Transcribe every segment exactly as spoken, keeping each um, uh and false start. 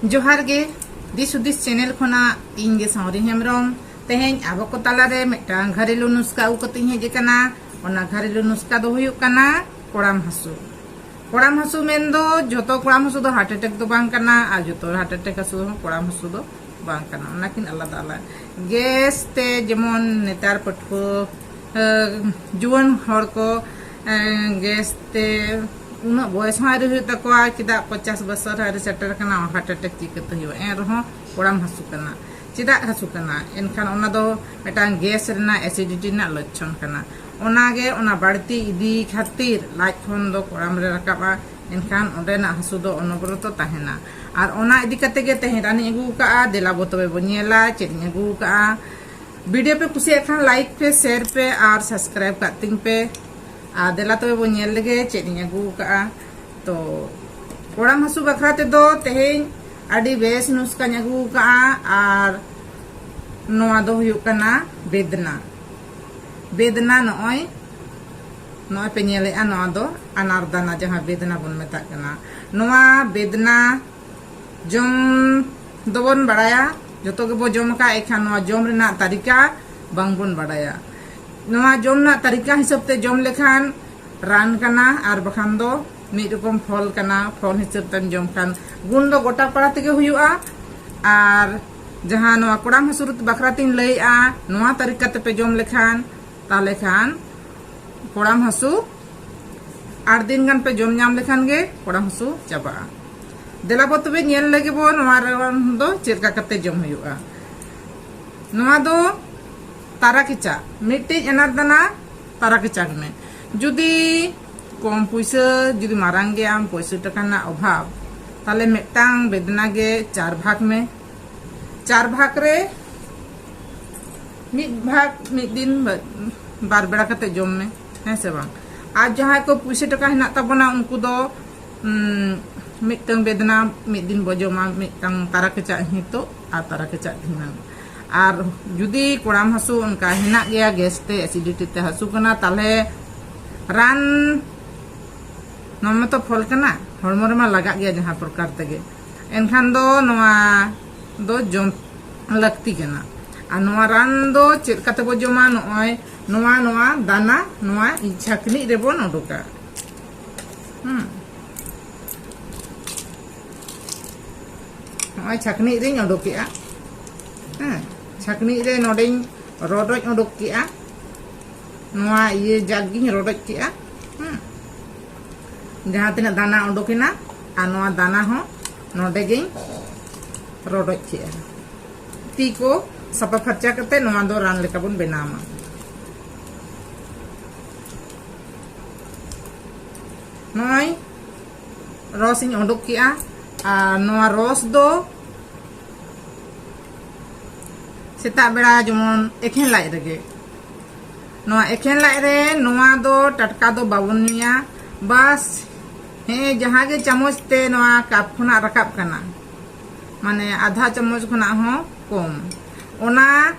ᱡᱚᱦᱟᱨ ᱜᱮ, ᱫᱤᱥ ᱦᱩᱫᱤᱥ ᱪᱮᱱᱮᱞ ᱠᱷᱚᱱᱟᱜ ᱤᱧ ᱜᱮ ᱥᱟᱶᱨᱤ ᱦᱮᱢᱵᱨᱚᱢ᱾ ᱛᱮᱦᱮᱧ ᱟᱵᱚ ᱠᱚ ᱛᱟᱞᱟᱨᱮ ᱢᱤᱫᱴᱟᱝ ᱜᱷᱟᱨᱮᱞᱩ ᱱᱩᱥᱠᱟ ᱟᱹᱜᱩ ᱠᱟᱛᱮᱧ ᱦᱮᱡ ᱟᱠᱟᱱᱟ᱾ ᱚᱱᱟ ᱜᱷᱟᱨᱮᱞᱩ ᱱᱩᱥᱠᱟ ᱫᱚ ᱦᱩᱭᱩᱜ ᱠᱟᱱᱟ ᱠᱚᱲᱟᱢ ᱦᱟᱹᱥᱩ᱾ ᱠᱚᱲᱟᱢ ᱦᱟᱹᱥᱩ ᱢᱮᱱᱫᱚ ᱡᱷᱚᱛᱚ ᱠᱚᱲᱟᱢ ᱦᱟᱹᱥᱩ ᱫᱚ ᱦᱟᱨᱴ ᱮᱴᱮᱠ ᱫᱚ ᱵᱟᱝ ᱠᱟᱱᱟ, ᱟᱨ ᱡᱷᱚᱛᱚ ᱦᱟᱨᱴ ᱮᱴᱮᱠ ᱦᱟᱹᱥᱩ ᱦᱚᱸ ᱠᱚᱲᱟᱢ ᱦᱟᱹᱥᱩ ᱫᱚ ᱵᱟᱝ ᱠᱟᱱᱟ, ᱚᱱᱟ ᱠᱤᱱ ᱟᱞᱟᱫᱟ ᱟᱞᱟᱫᱟ᱾ ᱜᱮᱥ ᱛᱮ ᱡᱮᱢᱚᱱ ᱱᱮᱛᱟᱨ ᱯᱟᱹᱴᱷᱩᱣᱟᱹ, ᱮ, ᱡᱩᱣᱟᱹᱱ ᱦᱚᱲ ᱠᱚ, ᱮ, ᱜᱮᱥ ᱛᱮ ᱩᱱᱟᱹᱜ ᱵᱚᱭᱮᱥ ᱦᱚᱸ ᱟᱹᱣᱨᱤ ᱦᱩᱭᱩᱜ ᱛᱟᱠᱚᱣᱟ, ᱪᱮᱫᱟᱜ ᱯᱚᱧᱪᱟᱥ ᱵᱚᱪᱷᱚᱨ ᱟᱹᱣᱨᱤ ᱥᱮᱴᱮᱨ ᱟᱠᱟᱱᱟ, ᱦᱟᱨᱴ ᱮᱴᱮᱠ ᱪᱤᱠᱟᱹᱛᱮ ᱦᱩᱭᱩᱜᱼᱟ? ᱮᱱ ᱨᱮᱦᱚᱸ ᱠᱚᱲᱟᱢ ᱦᱟᱹᱥᱩ ᱠᱟᱱᱟ᱾ ᱪᱮᱫᱟᱜ ᱦᱟᱹᱥᱩ ᱠᱟᱱᱟ? ᱮᱱᱠᱷᱟᱱ ᱚᱱᱟ ᱫᱚ ᱢᱤᱫᱴᱟᱝ ᱜᱮᱥ ᱨᱮᱱᱟᱜ, ᱮᱥᱤᱰᱤᱴᱤ ᱨᱮᱱᱟᱜ ᱞᱚᱪᱪᱷᱚᱱ ᱠᱟᱱᱟ᱾ ᱚᱱᱟᱜᱮ ᱚᱱᱟ ᱵᱟᱹᱲᱛᱤ ᱤᱫᱤ ᱠᱷᱟᱹᱛᱤᱨ ᱞᱟᱡ ᱠᱷᱚᱱ ᱫᱚ ᱠᱚᱲᱟᱢ ᱨᱮ ᱨᱟᱠᱟᱵᱼᱟ, ᱮᱱᱠᱷᱟᱱ ᱚᱸᱰᱮᱱᱟᱜ ᱦᱟᱹᱥᱩ ᱫᱚ ᱚᱱᱚᱵᱨᱚᱛᱚ ᱛᱟᱦᱮᱱᱟ᱾ ᱟᱨ ᱚᱱᱟ ᱤᱫᱤ ᱠᱟᱛᱮ ᱜᱮ ᱛᱮᱦᱮᱧ ᱨᱟᱱᱤᱧ ᱟᱹᱜᱩ ᱟᱠᱟᱫᱼᱟ᱾ ᱫᱮᱞᱟ ᱵᱚ ᱛᱚᱵᱮ ᱵᱚ ᱧᱮᱞᱟ ᱪᱮᱫ ᱤᱧ ᱟᱹᱜᱩ ᱟᱠᱟᱫᱼᱟ᱾ ᱵᱷᱤᱰᱤᱭᱳ ᱯᱮ ᱠᱩᱥᱤᱭᱟᱜ ᱠᱷᱟᱱ ᱞᱟᱭᱤᱠ ᱯᱮ, ᱥᱮᱭᱟᱨ ᱯᱮ ᱟᱨ ᱥᱟᱵᱥᱠᱨᱟᱭᱤᱵ ᱠᱟᱜ ᱛᱤᱧ ᱯᱮ᱾ ᱟᱨ ᱫᱮᱞᱟ ᱛᱚᱵᱮ ᱵᱚ ᱧᱮᱞ ᱞᱮᱜᱮ ᱪᱮᱫ ᱤᱧ ᱟᱹᱜᱩ ᱟᱠᱟᱫᱼᱟ᱾ ᱛᱚ ᱠᱚᱲᱟᱢ ᱦᱟᱹᱥᱩ ᱵᱟᱠᱷᱨᱟ ᱛᱮᱫᱚ ᱛᱮᱦᱮᱧ ᱟᱹᱰᱤ ᱵᱮᱥ ᱱᱩᱥᱠᱟᱧ ᱟᱹᱜᱩ ᱟᱠᱟᱫᱼᱟ᱾ ᱟᱨ ᱱᱚᱣᱟ ᱫᱚ ᱦᱩᱭᱩᱜ ᱠᱟᱱᱟ ᱵᱮᱫᱽᱱᱟ᱾ ᱵᱮᱫᱽᱱᱟ ᱱᱚᱜᱼᱚᱭ, ᱱᱚᱜᱼᱚᱭ ᱯᱮ ᱧᱮᱞᱮᱫᱼᱟ, ᱱᱚᱣᱟ ᱫᱚ ᱟᱱᱟᱨᱫᱟᱱᱟ, ᱡᱟᱦᱟᱸ ᱵᱮᱫᱽᱱᱟ ᱵᱚᱱ ᱢᱮᱛᱟᱜ ᱠᱟᱱᱟ᱾ ᱱᱚᱣᱟ ᱵᱮᱫᱽᱱᱟ ᱡᱚᱢ ᱫᱚᱵᱚᱱ ᱵᱟᱲᱟᱭᱟ, ᱡᱚᱛᱚ ᱜᱮᱵᱚ ᱡᱚᱢ ᱟᱠᱟᱫᱼᱟ, ᱮᱱᱠᱷᱟᱱ ᱱᱚᱣᱟ ᱡᱚᱢ ᱨᱮᱱᱟᱜ ᱛᱟᱹᱨᱤᱠᱟ ᱵᱟᱝᱵᱚᱱ ᱵᱟᱲᱟᱭᱟ᱾ ᱱᱚᱣᱟ ᱡᱚᱢ ᱨᱮᱱᱟᱜ ᱛᱟᱹᱨᱤᱠᱟ ᱦᱤᱥᱟᱹᱵ ᱛᱮ ᱡᱚᱢ ᱞᱮᱠᱷᱟᱱ ᱨᱟᱱ ᱠᱟᱱᱟ, ᱟᱨ ᱵᱟᱠᱷᱟᱱ ᱫᱚ ᱢᱤᱫ ᱨᱚᱠᱚᱢ ᱯᱷᱚᱞ ᱠᱟᱱᱟ᱾ ᱯᱷᱚᱞ ᱦᱤᱥᱟᱹᱵ ᱛᱮᱢ ᱡᱚᱢ ᱠᱷᱟᱱ ᱜᱩᱱ ᱫᱚ ᱜᱚᱴᱟ ᱯᱟᱲᱟ ᱛᱮᱜᱮ ᱦᱩᱭᱩᱜᱼᱟ᱾ ᱟᱨ ᱡᱟᱦᱟᱸ ᱱᱚᱣᱟ ᱠᱚᱲᱟᱢ ᱦᱟᱹᱥᱩ ᱵᱟᱠᱷᱨᱟ ᱛᱤᱧ ᱞᱟᱹᱭᱮᱜᱼᱟ, ᱱᱚᱣᱟ ᱛᱟᱹᱨᱤᱠᱟ ᱛᱮᱯᱮ ᱡᱚᱢ ᱞᱮᱠᱷᱟᱱ, ᱛᱟᱦᱚᱞᱮ ᱠᱷᱟᱱ ᱠᱚᱲᱟᱢ ᱦᱟᱹᱥᱩ ᱟᱴ ᱫᱤᱱ ᱜᱟᱱ ᱯᱮ ᱡᱚᱢ ᱧᱟᱢ ᱞᱮᱠᱷᱟᱱ ᱜᱮ ᱠᱚᱲᱟᱢ ᱦᱟᱹᱥᱩ ᱪᱟᱵᱟᱜᱼᱟ᱾ ᱫᱮᱞᱟ ᱵᱚ ᱛᱚᱵᱮ ᱧᱮᱞ ᱞᱮᱜᱮ ᱵᱚ ᱱᱚᱣᱟ ᱨᱟᱱ ᱫᱚ ᱪᱮᱫ ᱞᱮᱠᱟ ᱠᱟᱛᱮ ᱡᱚᱢ ᱦᱩᱭᱩᱜᱼᱟ᱾ ᱱᱚᱣᱟ ᱫᱚ ᱛᱟᱨᱟ ᱠᱮᱪᱟᱜ, ᱢᱤᱫᱴᱤᱡ ᱮᱱᱟᱨ ᱫᱟᱱᱟ ᱛᱟᱨᱟ ᱠᱮᱪᱟᱜ ᱢᱮ᱾ ᱡᱩᱫᱤ ᱠᱚᱢ ᱯᱩᱭᱥᱟᱹ, ᱡᱩᱫᱤ ᱢᱟᱨᱟᱝ ᱜᱮᱭᱟᱢ, ᱯᱩᱭᱥᱟᱹ ᱴᱟᱠᱟ ᱨᱮᱱᱟᱜ ᱚᱵᱷᱟᱵ, ᱛᱟᱦᱞᱮ ᱢᱤᱫᱴᱟᱝ ᱵᱮᱫᱽᱱᱟ ᱜᱮ ᱪᱟᱨ ᱵᱷᱟᱜᱽ ᱢᱮ᱾ ᱪᱟᱨ ᱵᱷᱟᱜᱽ ᱨᱮ ᱢᱤᱫ ᱵᱷᱟᱜᱽ ᱢᱤᱫ ᱫᱤᱱ ᱵᱟ-, ᱵᱟᱨ ᱵᱮᱲᱟ ᱠᱟᱛᱮ ᱡᱚᱢ ᱢᱮ, ᱦᱮᱸ ᱥᱮ ᱵᱟᱝ? ᱟᱨ ᱡᱟᱦᱟᱸᱭ ᱠᱚ ᱯᱩᱭᱥᱟᱹ ᱴᱟᱠᱟ ᱦᱮᱱᱟᱜ ᱛᱟᱵᱚᱱᱟ, ᱩᱱᱠᱩ ᱫᱚ, ᱩᱢ, ᱢᱤᱫᱴᱟᱝ ᱵᱮᱫᱽᱱᱟ ᱢᱤᱫ ᱫᱤᱱ ᱵᱚ ᱡᱚᱢᱟ, ᱢᱤᱫᱴᱟᱝ ᱛᱟᱨᱟ ᱠᱮᱪᱟᱜ ᱱᱤᱛᱚᱜ ᱟᱨ ᱛᱟᱨᱟ ᱠᱮᱪᱟᱜ ᱫᱷᱤᱱᱟᱹᱝ᱾ ᱟᱨ ᱡᱩᱫᱤ ᱠᱚᱲᱟᱢ ᱦᱟᱹᱥᱩ ᱚᱱᱠᱟ ᱦᱮᱱᱟᱜ ᱜᱮᱭᱟ, ᱜᱮᱥ ᱛᱮ, ᱮᱥᱤᱰᱤᱴᱤ ᱛᱮ ᱦᱟᱹᱥᱩ ᱠᱟᱱᱟ, ᱛᱟᱦᱞᱮ ᱨᱟᱱ, ᱱᱚᱣᱟ ᱢᱟᱛᱚ ᱯᱷᱚᱞ ᱠᱟᱱᱟ, ᱦᱚᱲᱢᱚ ᱨᱮᱢᱟ ᱞᱟᱜᱟᱜ ᱜᱮᱭᱟ ᱡᱟᱦᱟᱸ ᱯᱨᱚᱠᱟᱨ ᱛᱮᱜᱮ᱾ ᱮᱱᱠᱷᱟᱱ ᱫᱚ ᱱᱚᱣᱟ ᱫᱚ ᱡᱚᱢ ᱞᱟᱹᱠᱛᱤ ᱠᱟᱱᱟ᱾ ᱟᱨ ᱱᱚᱣᱟ ᱨᱟᱱ ᱫᱚ ᱪᱮᱫ ᱠᱟᱛᱮ ᱵᱚ ᱡᱚᱢᱟ? ᱱᱚᱜᱼᱚᱭ ᱱᱚᱣᱟ, ᱱᱚᱣᱟ ᱫᱟᱱᱟ, ᱱᱚᱣᱟ ᱪᱷᱟᱹᱠᱱᱤ ᱨᱮᱵᱚᱱ ᱩᱰᱩᱠᱟ᱾ ᱦᱩᱸ᱾ ᱱᱚᱜᱼᱚᱭ ᱪᱷᱟᱹᱠᱱᱤ ᱨᱮᱧ ᱩᱰᱩᱠᱮᱜᱼᱟ᱾ ᱦᱮᱸ, ᱪᱷᱟᱹᱠᱱᱤ ᱨᱮ ᱱᱚᱰᱮᱧ ᱨᱚᱰᱚᱡ ᱩᱰᱩᱠ ᱠᱮᱜᱼᱟ᱾ ᱱᱚᱣᱟ ᱤᱭᱟᱹ ᱡᱟᱜ ᱜᱤᱧ ᱨᱚᱰᱚᱡ ᱠᱮᱜᱼᱟ᱾ ᱦᱩᱸ᱾ ᱡᱟᱦᱟᱸ ᱛᱤᱱᱟᱹᱜ ᱫᱟᱱᱟ ᱩᱰᱩᱠᱮᱱᱟ, ᱟᱨ ᱱᱚᱣᱟ ᱫᱟᱱᱟ ᱦᱚᱸ ᱱᱚᱰᱮ ᱜᱤᱧ ᱨᱚᱰᱚᱡ ᱠᱮᱜᱼᱟ᱾ ᱛᱤ ᱠᱚ ᱥᱟᱯᱷᱟ ᱯᱷᱟᱨᱪᱟ ᱠᱟᱛᱮ ᱱᱚᱣᱟ ᱫᱚ ᱨᱟᱱ ᱞᱮᱠᱟ ᱵᱚᱱ ᱵᱮᱱᱟᱣᱟ᱾ ᱱᱚᱜᱼᱚᱭ ᱨᱚᱥ ᱤᱧ ᱩᱰᱩᱠ ᱠᱮᱜᱼᱟ, ᱟᱨ ᱱᱚᱣᱟ ᱨᱚᱥ ᱫᱚ ᱥᱮᱛᱟᱜ ᱵᱮᱲᱟ ᱡᱮᱢᱚᱱ ᱮᱠᱷᱮᱱ ᱞᱟᱡ ᱨᱮᱜᱮ, ᱱᱚᱣᱟ ᱮᱠᱷᱮᱱ ᱞᱟᱡ ᱨᱮ ᱱᱚᱣᱟ ᱫᱚ ᱴᱟᱴᱠᱟ ᱫᱚ ᱵᱟᱵᱚᱱ ᱧᱩᱭᱟ᱾ ᱵᱟᱥ, ᱦᱮᱸ, ᱡᱟᱦᱟᱸ ᱜᱮ ᱪᱟᱢᱚᱪ ᱛᱮ ᱱᱚᱣᱟ ᱠᱟᱯ ᱠᱷᱚᱱᱟᱜ ᱨᱟᱠᱟᱵ ᱠᱟᱱᱟ, ᱢᱟᱱᱮ ᱟᱫᱷᱟ ᱪᱟᱢᱚᱪ ᱠᱷᱚᱱᱟᱜ ᱦᱚᱸ ᱠᱚᱢ, ᱚᱱᱟ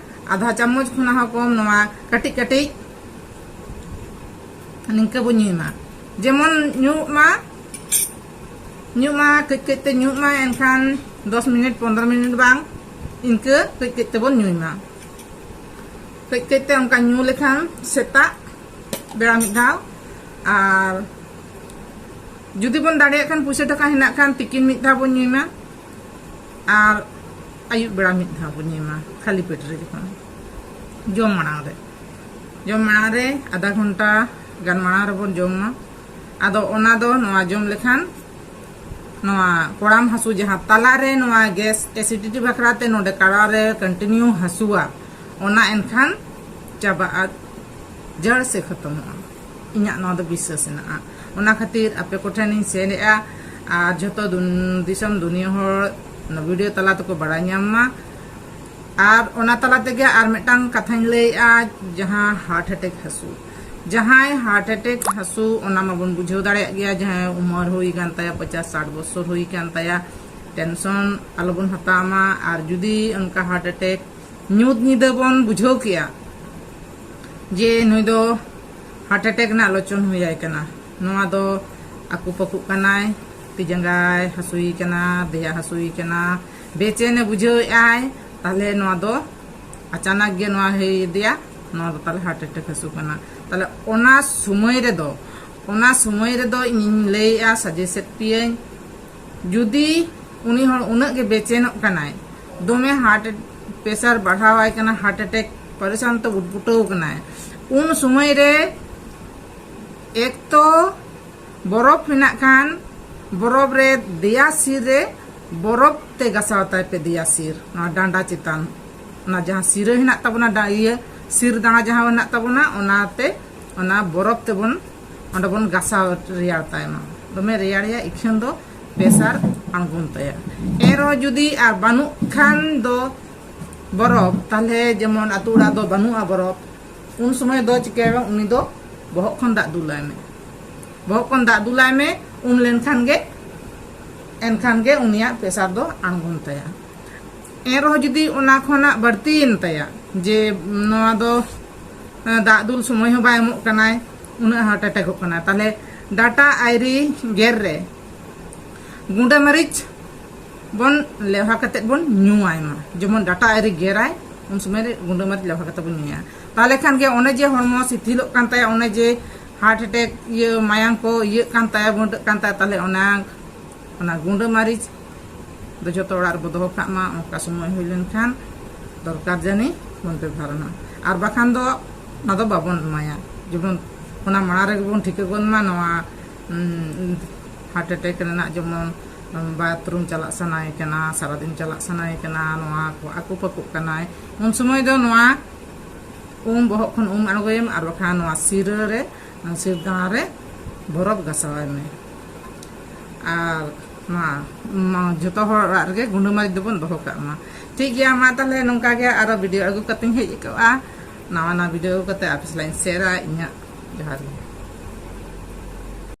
ᱟᱫᱷᱟ ᱪᱟᱢᱚᱪ ᱠᱷᱚᱱᱟᱜ ᱦᱚᱸ ᱠᱚᱢ ᱱᱚᱣᱟ ᱠᱟᱹᱴᱤᱡ ᱠᱟᱹᱴᱤᱡ ᱱᱤᱝᱠᱟᱹ ᱵᱚᱱ ᱧᱩᱭ ᱢᱟ, ᱡᱮᱢᱚᱱ ᱧᱩᱜ ᱢᱟ, ᱧᱩᱜ ᱢᱟ, ᱠᱟᱹᱡ ᱠᱟᱹᱡ ᱛᱮ ᱧᱩᱜ ᱢᱟ᱾ ᱮᱱᱠᱷᱟᱱ ᱫᱚᱥ ᱢᱤᱱᱤᱴ, ᱯᱚᱱᱫᱽᱨᱚ ᱢᱤᱱᱤᱴ ᱵᱟᱝ, ᱤᱱᱠᱟᱹ ᱠᱟᱹᱡ ᱠᱟᱹᱡ ᱛᱮᱵᱚᱱ ᱧᱩᱭ ᱢᱟ᱾ ᱠᱟᱹᱡ ᱠᱟᱹᱡ ᱛᱮ ᱚᱱᱠᱟ ᱧᱩ ᱞᱮᱠᱷᱟᱱ ᱥᱮᱛᱟᱜ ᱵᱮᱲᱟ ᱢᱤᱫ ᱫᱷᱟᱣ, ᱟᱨ ᱡᱩᱫᱤ ᱵᱚᱱ ᱫᱟᱲᱮᱭᱟᱜ ᱠᱷᱟᱱ, ᱯᱩᱭᱥᱟᱹ ᱴᱟᱠᱟ ᱦᱮᱱᱟᱜ ᱠᱷᱟᱱ, ᱛᱤᱠᱤᱱ ᱢᱤᱫ ᱫᱷᱟᱣ ᱵᱚᱱ ᱧᱩᱭ ᱢᱟ, ᱟᱨ ᱟᱹᱭᱩᱵ ᱵᱮᱲᱟ ᱢᱤᱫ ᱫᱷᱟᱣ ᱵᱚᱱ ᱧᱩᱭ ᱢᱟ ᱠᱷᱟᱹᱞᱤ ᱯᱮᱴ ᱨᱮ᱾ ᱡᱚᱠᱷᱚᱱ ᱡᱚᱢ ᱢᱟᱲᱟᱝ ᱨᱮ, ᱡᱚᱢ ᱢᱟᱲᱟᱝ ᱨᱮ ᱟᱫᱷᱟ ᱜᱷᱚᱱᱴᱟ ᱜᱟᱱ ᱢᱟᱲᱟᱝ ᱨᱮᱵᱚᱱ ᱡᱚᱢ ᱢᱟ᱾ ᱟᱫᱚ ᱚᱱᱟ ᱫᱚ ᱱᱚᱣᱟ ᱡᱚᱢ ᱞᱮᱠᱷᱟᱱ ᱱᱚᱣᱟ ᱠᱚᱲᱟᱢ ᱦᱟᱹᱥᱩ, ᱡᱟᱦᱟᱸ ᱛᱟᱞᱟᱨᱮ ᱱᱚᱣᱟ ᱜᱮᱥ ᱮᱥᱤᱰᱤᱴᱤ ᱵᱟᱠᱷᱨᱟ ᱛᱮ ᱱᱚᱰᱮ ᱠᱟᱲᱟ ᱨᱮ ᱠᱚᱱᱴᱤᱱᱤᱭᱩ ᱦᱟᱹᱥᱩᱣᱟ, ᱚᱱᱟ ᱮᱱᱠᱷᱟᱱ ᱪᱟᱵᱟᱜᱼᱟ, ᱡᱟᱲ ᱥᱮ ᱠᱷᱚᱛᱚᱢᱚᱜᱼᱟ᱾ ᱤᱧᱟᱹᱜ ᱱᱚᱣᱟ ᱫᱚ ᱵᱤᱥᱥᱟᱹᱥ ᱦᱮᱱᱟᱜᱼᱟ᱾ ᱚᱱᱟ ᱠᱷᱟᱹᱛᱤᱨ ᱟᱯᱮ ᱠᱚᱴᱷᱮᱱᱤᱧ ᱥᱮᱱ ᱮᱜᱼᱟ, ᱟᱨ ᱡᱷᱚᱛᱚ ᱫᱩᱱ-, ᱫᱤᱥᱚᱢ ᱫᱩᱱᱤᱭᱟᱹ ᱦᱚᱲ ᱚᱱᱟ ᱵᱷᱤᱰᱤᱭᱳ ᱛᱟᱞᱟ ᱛᱮᱠᱚ ᱵᱟᱲᱟᱭ ᱧᱟᱢ ᱢᱟ᱾ ᱟᱨ ᱚᱱᱟ ᱛᱟᱞᱟ ᱛᱮᱜᱮ ᱟᱨ ᱢᱤᱫᱴᱟᱝ ᱠᱟᱛᱷᱟᱧ ᱞᱟᱹᱭᱮᱜᱼᱟ, ᱡᱟᱦᱟᱸ ᱦᱟᱨᱴ ᱮᱴᱮᱠ ᱦᱟᱹᱥᱩ, ᱡᱟᱦᱟᱸᱭ ᱦᱟᱨᱴ ᱮᱴᱮᱠ ᱦᱟᱹᱥᱩ, ᱚᱱᱟ ᱢᱟᱵᱚᱱ ᱵᱩᱡᱷᱟᱹᱣ ᱫᱟᱲᱮᱭᱟᱜ ᱜᱮᱭᱟ, ᱡᱟᱦᱟᱸᱭ ᱩᱢᱟᱹᱨ ᱦᱩᱭ ᱟᱠᱟᱱ ᱛᱟᱭᱟ, ᱯᱚᱪᱟᱥ ᱥᱟᱴ ᱵᱚᱪᱷᱚᱨ ᱦᱩᱭ ᱟᱠᱟᱱ ᱛᱟᱭᱟ, ᱴᱮᱱᱥᱚᱱ ᱟᱞᱚᱵᱚᱱ ᱦᱟᱛᱟᱣ ᱢᱟ᱾ ᱟᱨ ᱡᱩᱫᱤ ᱚᱱᱠᱟ ᱦᱟᱨᱴ ᱮᱴᱮᱠ ᱧᱩᱛ ᱧᱤᱫᱟᱹ ᱵᱚᱱ ᱵᱩᱡᱷᱟᱹᱣ ᱠᱮᱜᱼᱟ ᱡᱮ ᱱᱩᱭ ᱫᱚ ᱦᱟᱨᱴ ᱮᱴᱮᱠ ᱨᱮᱱᱟᱜ ᱞᱚᱪᱷᱚᱱ ᱦᱩᱭ ᱟᱭ ᱠᱟᱱᱟ, ᱱᱚᱣᱟ ᱫᱚ ᱟᱹᱠᱩ ᱯᱟᱹᱠᱩᱜ ᱠᱟᱱᱟᱭ, ᱛᱤ ᱡᱟᱸᱜᱟᱭ ᱦᱟᱹᱥᱩᱭᱮ ᱠᱟᱱᱟ, ᱫᱮᱭᱟ ᱦᱟᱹᱥᱩᱭᱮ ᱠᱟᱱᱟ, ᱵᱮᱪᱮᱱᱮ ᱵᱩᱡᱷᱟᱹᱣᱮᱫᱼᱟᱭ, ᱛᱟᱦᱞᱮ ᱱᱚᱣᱟ ᱫᱚ ᱟᱪᱟᱱᱟᱠ ᱜᱮ ᱱᱚᱣᱟ ᱦᱩᱭ ᱤᱫᱤᱭᱟ, ᱱᱚᱣᱟ ᱫᱚ ᱛᱟᱦᱞᱮ ᱦᱟᱨᱴ ᱮᱴᱮᱠ ᱦᱟᱹᱥᱩ ᱠᱟᱱᱟ᱾ ᱛᱟᱦᱞᱮ ᱚᱱᱟ ᱥᱚᱢᱚᱭ ᱨᱮᱫᱚ, ᱚᱱᱟ ᱥᱚᱢᱚᱭ ᱨᱮᱫᱚ ᱤᱧᱤᱧ ᱞᱟᱹᱭᱮᱫᱼᱟ, ᱥᱟᱡᱮᱥᱴ ᱯᱮᱭᱟᱹᱧ, ᱡᱩᱫᱤ ᱩᱱᱤ ᱦᱚᱲ ᱩᱱᱟᱹᱜ ᱜᱮ ᱵᱮᱪᱮᱱᱚᱜ ᱠᱟᱱᱟᱭ, ᱫᱚᱢᱮ ᱦᱟᱨᱴ ᱯᱨᱮᱥᱟᱨ ᱵᱟᱲᱦᱟᱣᱟᱭ ᱠᱟᱱᱟ, ᱦᱟᱨᱴ ᱮᱴᱮᱠ ᱯᱟᱨᱤᱥᱟᱱ ᱛᱮ ᱩᱴᱯᱩᱴᱟᱹᱣ ᱠᱟᱱᱟᱭ, ᱩᱱ ᱥᱚᱢᱚᱭ ᱨᱮ ᱮᱠ ᱛᱚ ᱵᱚᱨᱚᱯᱷ ᱢᱮᱱᱟᱜ ᱠᱷᱟᱱ ᱵᱚᱨᱚᱯᱷ ᱨᱮ ᱫᱮᱭᱟ ᱥᱤᱨ ᱨᱮ ᱵᱚᱨᱚᱯᱷ ᱛᱮ ᱜᱟᱥᱟᱣ ᱛᱟᱭ ᱯᱮ, ᱫᱮᱭᱟ ᱥᱤᱨ, ᱱᱚᱣᱟ ᱰᱟᱸᱰᱟ ᱪᱮᱛᱟᱱ, ᱚᱱᱟ ᱡᱟᱦᱟᱸ ᱥᱤᱨᱟᱹ ᱦᱮᱱᱟᱜ ᱛᱟᱵᱚᱱᱟ, ᱰᱟ-, ᱤᱭᱟᱹ ᱥᱤᱨ ᱫᱟᱬᱟ ᱡᱟᱦᱟᱸ ᱦᱮᱱᱟᱜ ᱛᱟᱵᱚᱱᱟ, ᱚᱱᱟᱛᱮ ᱚᱱᱟ ᱵᱚᱨᱚᱯᱷ ᱛᱮᱵᱚᱱ ᱚᱸᱰᱮ ᱵᱚᱱ ᱜᱟᱥᱟᱣ ᱨᱮᱭᱟᱲ ᱛᱟᱭ ᱢᱟ᱾ ᱫᱚᱢᱮ ᱨᱮᱭᱟᱲᱮᱭᱟ ᱤᱠᱷᱟᱹᱱ ᱫᱚ ᱯᱨᱮᱥᱟᱨ ᱟᱬᱜᱚᱱ ᱛᱟᱭᱟ᱾ ᱮᱱᱨᱮᱦᱚᱸ ᱡᱩᱫᱤ ᱟᱨ ᱵᱟᱹᱱᱩᱜ ᱠᱷᱟᱱ ᱫᱚ ᱵᱚᱨᱚᱯᱷ, ᱛᱟᱦᱞᱮ ᱡᱮᱢᱚᱱ ᱟᱹᱛᱩ ᱚᱲᱟᱜ ᱫᱚ ᱵᱟᱹᱱᱩᱜᱼᱟ ᱵᱚᱨᱚᱯᱷ, ᱩᱱ ᱥᱚᱢᱚᱭ ᱫᱚ ᱪᱤᱠᱟᱹᱭᱟᱢ? ᱩᱱᱤ ᱫᱚ ᱵᱚᱦᱚᱜ ᱠᱷᱚᱱ ᱫᱟᱜ ᱫᱩᱞᱟᱭ ᱢᱮ, ᱵᱚᱦᱚᱜ ᱠᱷᱚᱱ ᱫᱟᱜ ᱫᱩᱞᱟᱭ ᱢᱮ᱾ ᱩᱢ ᱞᱮᱱᱠᱷᱟᱱ ᱜᱮ, ᱮᱱᱠᱷᱟᱱ ᱜᱮ ᱩᱱᱤᱭᱟᱜ ᱯᱨᱮᱥᱟᱨ ᱫᱚ ᱟᱬᱜᱚᱱ ᱛᱟᱭᱟ᱾ ᱮᱱᱨᱮᱦᱚᱸ ᱡᱩᱫᱤ ᱚᱱᱟ ᱠᱷᱚᱱᱟᱜ ᱵᱟᱹᱲᱛᱤᱭᱮᱱ ᱛᱟᱭᱟ, ᱡᱮ ᱱᱚᱣᱟ ᱫᱚ, ᱮ, ᱫᱟᱜ ᱫᱩᱞ ᱥᱚᱢᱚᱭ ᱦᱚᱸ ᱵᱟᱭ ᱮᱢᱚᱜ ᱠᱟᱱᱟᱭ, ᱩᱱᱟᱹᱜ ᱦᱟᱨᱴ ᱮᱴᱮᱠᱚᱜ ᱠᱟᱱᱟ, ᱛᱟᱦᱞᱮ ᱰᱟᱴᱟ ᱟᱭᱨᱤ ᱜᱮᱨ ᱨᱮ ᱜᱩᱸᱰᱟᱹ ᱢᱟᱹᱨᱤᱪ ᱵᱚᱱ ᱞᱮᱣᱦᱟ ᱠᱟᱛᱮᱫ ᱵᱚᱱ ᱧᱩᱣᱟᱭ ᱢᱟ᱾ ᱡᱮᱢᱚᱱ ᱰᱟᱴᱟ ᱟᱭᱨᱤ ᱜᱮᱨᱟᱭ, ᱩᱱ ᱥᱚᱢᱚᱭ ᱨᱮ ᱜᱩᱸᱰᱟᱹ ᱢᱟᱹᱨᱤᱪ ᱞᱮᱣᱦᱟ ᱠᱟᱛᱮᱫ ᱵᱚᱱ ᱧᱩᱭᱟ᱾ ᱛᱟᱦᱞᱮ ᱠᱷᱟᱱ ᱜᱮ ᱚᱱᱮ ᱡᱮ ᱦᱚᱲᱢᱚ ᱥᱤᱛᱷᱤᱞᱚᱜ ᱠᱟᱱ ᱛᱟᱭᱟ, ᱚᱱᱮ ᱡᱮ ᱦᱟᱨᱴ ᱮᱴᱮᱠ, ᱤᱭᱟᱹ, ᱢᱟᱭᱟᱝ ᱠᱚ ᱤᱭᱟᱹᱜ ᱠᱟᱱ ᱛᱟᱭᱟ, ᱵᱟᱹᱰᱟᱹᱜ ᱠᱟᱱ ᱛᱟᱭᱟ, ᱛᱟᱦᱞᱮ ᱚᱱᱟ, ᱚᱱᱟ ᱜᱩᱸᱰᱟᱹ ᱢᱟᱹᱨᱤᱪ ᱫᱚ ᱡᱚᱛᱚ ᱚᱲᱟᱜ ᱨᱮᱵᱚ ᱫᱚᱦᱚ ᱠᱟᱜ ᱢᱟ᱾ ᱚᱱᱠᱟ ᱥᱚᱢᱚᱭ ᱦᱩᱭ ᱞᱮᱱᱠᱷᱟᱱ ᱫᱚᱨᱠᱟᱨ ᱡᱟᱹᱱᱤ ᱵᱚᱱ ᱵᱮᱵᱚᱦᱟᱨ ᱢᱟ, ᱟᱨ ᱵᱟᱠᱷᱟᱱ ᱫᱚ ᱚᱱᱟ ᱫᱚ ᱵᱟᱵᱚᱱ ᱮᱢᱟᱭᱟ᱾ ᱡᱮᱢᱚᱱ ᱚᱱᱟ ᱢᱟᱲᱟᱝ ᱨᱮᱜᱮ ᱵᱚᱱ ᱴᱷᱤᱠᱟᱹ ᱜᱚᱫ ᱢᱟ, ᱱᱚᱣᱟ, ᱩᱢ, ᱦᱟᱨᱴ ᱮᱴᱮᱠ ᱨᱮᱱᱟᱜ ᱡᱮᱢᱚᱱ, ᱩᱢ, ᱵᱟᱛᱷᱨᱩᱢ ᱪᱟᱞᱟᱜ ᱥᱟᱱᱟᱭᱮ ᱠᱟᱱᱟ, ᱥᱟᱨᱟᱫᱤᱱ ᱪᱟᱞᱟᱜ ᱥᱟᱱᱟᱭᱮ ᱠᱟᱱᱟ, ᱱᱚᱣᱟ ᱠᱚ ᱟᱹᱠᱩ ᱯᱟᱹᱠᱩᱜ ᱠᱟᱱᱟᱭ, ᱩᱱ ᱥᱚᱢᱚᱭ ᱫᱚ ᱱᱚᱣᱟ ᱩᱢ, ᱵᱚᱦᱚᱜ ᱠᱷᱚᱱ ᱩᱢ ᱟᱬᱜᱚᱭᱮᱢ, ᱟᱨ ᱵᱟᱠᱷᱟᱱ ᱱᱚᱣᱟ ᱥᱤᱨᱟᱹ ᱨᱮ, ᱥᱤᱨ ᱫᱟᱬᱟ ᱨᱮ ᱵᱚᱨᱚᱯᱷ ᱜᱟᱥᱟᱣᱟᱭ ᱢᱮ᱾ ᱟᱨ ᱱᱚᱣᱟ, ᱱᱚᱣᱟ ᱡᱚᱛᱚ ᱦᱚᱲ ᱚᱲᱟᱜ ᱨᱮᱜᱮ ᱜᱩᱸᱰᱟᱹ ᱢᱟᱹᱨᱤᱪ ᱫᱚᱵᱚᱱ ᱫᱚᱦᱚ ᱠᱟᱜ ᱢᱟ᱾ ᱴᱷᱤᱠ ᱜᱮᱭᱟ, ᱢᱟ ᱛᱟᱦᱞᱮ ᱱᱚᱝᱠᱟ ᱜᱮ ᱟᱨᱚ ᱵᱷᱤᱰᱤᱭᱳ ᱟᱹᱜᱩ ᱠᱟᱛᱮᱧ ᱦᱮᱡ ᱠᱚᱜᱼᱟ᱾ ᱱᱟᱣᱟ ᱱᱟᱣᱟ ᱵᱷᱤᱰᱤᱭᱳ ᱟᱹᱜᱩ ᱠᱟᱛᱮ ᱟᱯᱮ ᱥᱟᱞᱟᱜ ᱤᱧ ᱥᱮᱭᱟᱨᱟ᱾ ᱤᱧᱟᱹᱜ ᱡᱚᱦᱟᱨ ᱜᱮ᱾